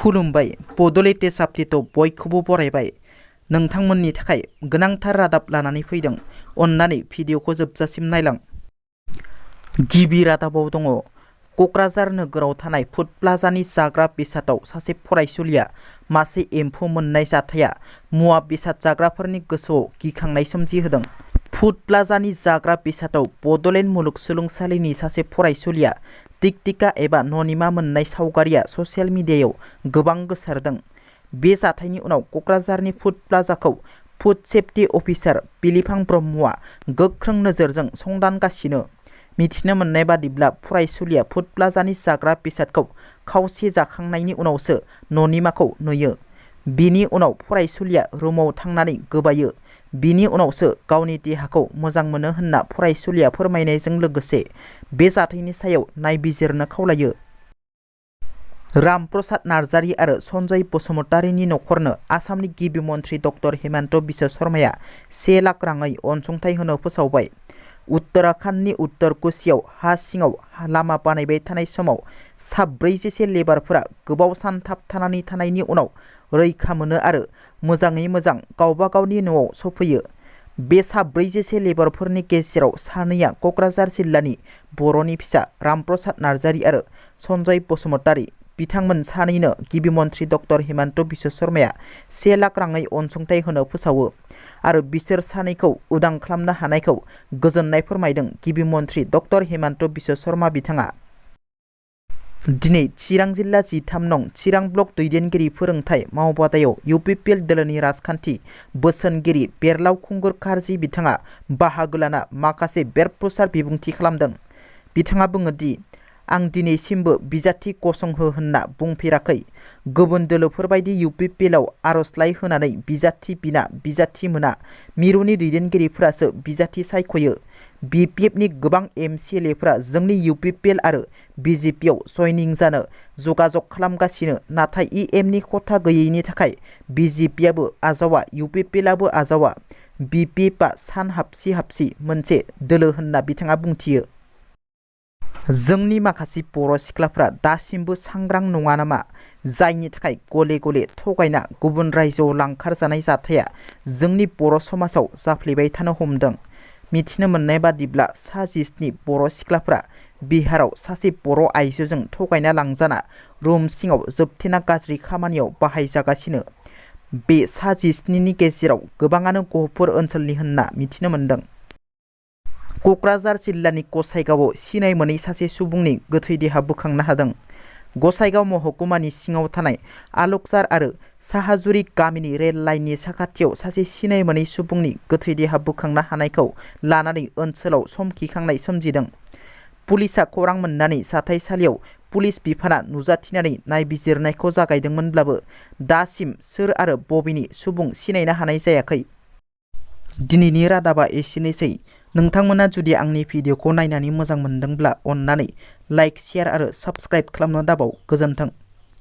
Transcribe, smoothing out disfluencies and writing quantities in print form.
खुलुमबाय बड'लेण्ड टेस्ट आपडेटआव बयखौबो बरायबाय। नोंथांमोननि थाखाय गोनांथार रादाब लानानै फैदों। अन्नानै भिडिअखौ जोबजासिम नायलां। गिबि रादाबाव दङ क'क्राझार नोगोराव थानाय फुड प्लाजानि जाग्रा बेसादाव सासे फरायसुलिया मासे एम्फौ मोननाय जाथाया मुवा बेसाद जाग्राफोरनि गोसोआव गिखांनाय सोमजिहोदों। फुड प्लाजानि जाग्रा बेसादाव बड'लेण्ड मुलुगसोलोंसालिनि सासे फरायसुलिया टिकटिका एबा ननिमा मोननाय सावगारिया ससियेल मिडियायाव गोबां गोसारदों। बे जाथायनि उनाव क'क्राझारनि फुड प्लाजाखौ फुड सेफ्टि अफिसार बिलिफां ब्रह्मआ गोख्रों नोजोरजों संदानगासिनो। मिथिनो मोननाय बादिब्ला फरायसुलिया फुड प्लाजानि जाग्रा बेसादखौ खावसे जाखांनायनि उनावसो ननिमाखौ नुयो। बिनि उनाव फरायसुलिया रुमाव थांनानै गोबायो। बिनि उनावसो गावनि देहाखौ मोजां मोनो होनना फरायसुलिया फोरमायनायजों लोगोसे बे जाथायनि सायाव नायबिजिरनो खावलायो। रामप्रसाद नार्जारि आरो सन्जय बसुमतारीनि नखरनो आसामनि गिबि मन्थ्रि डक्टर हिमन्त बिश्व शर्माया 1 लाख राङै अनसुंथाइ होनो फोसावबाय। उत्तराखन्डनि उत्तर कुशीयाव हा सिङाव लामा बानायबाय थानाय समाव 4 लेबारफोरा गोबाव सान थाबथानानै थानायनि उनाव रैखा मोनो आरो मोजाङै मोजां गावबा गावनि न'आव सफैयो। बे 4 लेबारफोरनि गेजेराव 2आ क'क्राझार जिल्लानि बर'नि फिसा रामप्रसाद नार्जारि आरो सन्जय बसुमतारी। बिथांमोन 2नैनो गिबि मन्थ्रि डक्टर हिमन्त बिश्व शर्माया 1 लाख राङै अनसुंथाइ होनो फोसावो आरो बिसोर 2खौ उदां खालामनो हानायखौ गोजोननाय फोरमायदों गिबि मन्थ्रि डक्टर हिमन्त बिश्व शर्मा बिथाङा। दिनै चिरां जिल्ला 13 नं चिरां ब्लक दैदेनगिरि फोरोंथाइ मावबादायाव UPPL दोलोनि राजखान्थि बोसोनगिरि बेरलाव खुंगुर कार्जि बिथाङा बाहागो लाना माखासे बेरफ्रुसार बिबुंथि खालामदों। बिथाङा बुङो दि आं दिनैसिमबो बिजाथि गसंहो होनना बुंफेराखै। गुबुन दोलोफोरबायदि UPPLआव आर'जलाइ होनानै बिजाथि बिना बिजाथि मोना। मिरुनि दैदेनगिरिफोरासो बिजाथि सायख'यो। BPFनि गोबां MCLAफोरा जोंनि UPPL आरो BJPआव जयनिं जानो जगाजग खालामगासिनो, नाथाय EMनि खथा गैयैनि थाखाय BJPआबो आजावा UPPLआबो आजावा। BPFआ सान हाबसि हाबसि मोनसे दोलो होनना बिथाङा बुंथियो। जोंनि माखासे बर' सिख्लाफ्रा दासिमबो सांग्रां नङा नामा, जायनि थाखाय गले गले थगायना गुबुन रायजोआव लांखारजानाय जाथाया जोंनि बर' समाजाव जाफ्लेबाय थानो हमदों। मिथिनो मोननाय बादिब्ला 19 बर' सिख्लाफ्रा बिहाराव सासे बर' आइजोजों थगायना लांजाना रुम सिङाव जोबथेना गाज्रि खामानियाव बाहायजागासिनो। बे 19नि गेजेराव गोबाङानो गहपुर ओनसोलनि होनना मिथिनो मोनदों। क'क्राझार जिल्लानि गसाइगावआव सिनाय मोनै सासे सुबुंनि गोथै देहा बोखांनो हादों। गसाइगाव महकुमानि सिङाव थानाय आलकजार आरो साहाजुरि गामिनि रेल लाइननि साखाथियाव सासे सिनाय मोनै सुबुंनि गोथै देहा बोखांनो हानायखौ लानानै ओनसोलाव समखिखांनाय सोमजिदों। पुलिसआ खौरां मोननानै जाथायसालियाव पुलिस बिफाना नुजाथिनानै नायबिजिरनायखौ जागायदोंमोनब्लाबो दासिम सोर आरो बबेनि सुबुं सिनायनो हानाय जायाखै। दिनैनि रादाबा एसेनोसै। नोंथांमोना जुदि आंनि भिडिअखौ नायनानै मोजां मोनदोंब्ला अन्नानै लाइक, शेयार आरो साबस्क्राइब खालामनो दाबाव। गोजोन्थों।